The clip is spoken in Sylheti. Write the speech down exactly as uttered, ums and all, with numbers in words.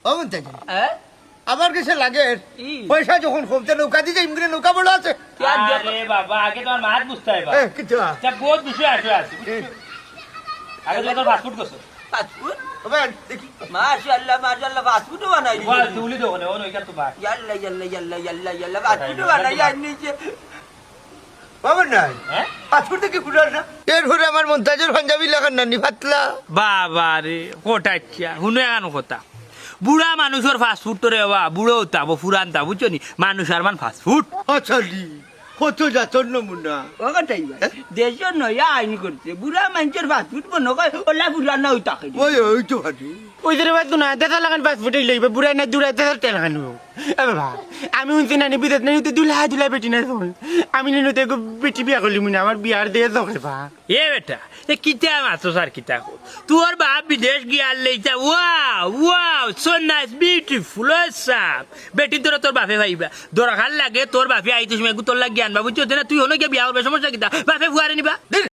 ও মন্তাজ, হ্যাঁ? আমার কাছে লাগে, ই। পয়সা যখন কমতে নৌকা দিয়ে যাই, মুখে নৌকা বড় আছে। আরে বাবা, আগে তোমার মাত বুঝতে হবে। এ, কিতা? আচ্ছা, বহুত বিষয় আসে আছে। এ। আগে তুমি তোর পাসপোর্ট করছো। পাসপোর্ট? ও ভাই, দেখি। মাশাআল্লাহ, মাশাআল্লাহ, পাসপোর্টও বানাই দিছে। বাহ, তুলি দোকানে, ও নইকা তো বাহ। ইয়াল্লা, ইয়াল্লা, ইয়াল্লা, ইয়াল্লা, ইয়াল্লা, পাসপোর্টও বানাই আনিছে। বাবা নাই। হ্যাঁ? পাসপোর্ট দেখি ফুটার না। এরপরে আমার মন্তাজর পাঞ্জাবি লাগার নানি পাতলা। বাবা রে, কোটাচ্ছা, হুনো এখন কথা। বুড়া মানুষর পাসপোর্ট তো রে বাবা, বুড়ো তাবো, ফুরান তাবো, বুঝছো নি? মানুষ আর মান পাসপোর্ট। আচ্ছা লি, কত জাতর নমুনা। ও কথাই ভাই, দেশর নয়া আইন করছে, বুড়া মানুষর পাসপোর্ট মনে হয় ওলা ফুরান না ওই তাকে। ওই, ওই তো হাঁটু। ওই যে রে বাদ না, দেশা লাগান পাসপোর্ট এই লইবে, বুড়া না দুরা দেশার তেল খানো। এ বাবা, আমি উনছি নানি বিদেশ নানি তো দুলা দুলা বেটি না শোন। আমি নিন তো এগো বেটি বিয়া করলি মুনা, আমার বিয়ার দিয়ে চোখে পা। এ বেটা, এ কিতা মাত্র স্যার কিতা কো? তোর বাপ বিদেশ গিয়া আর লইতা, wow, wow, so nice, beautiful, awesome। বেটি তোরা তোর বাপে পাইবা। দরকার লাগে তোর বাপে আইতে সময় এগু তোর লাগি আনবা, বুঝছো? না তুই হনো গিয়া বিয়া করবে, সমস্যা কিতা? বাপে ফুয়ারে নিবা। ধুর,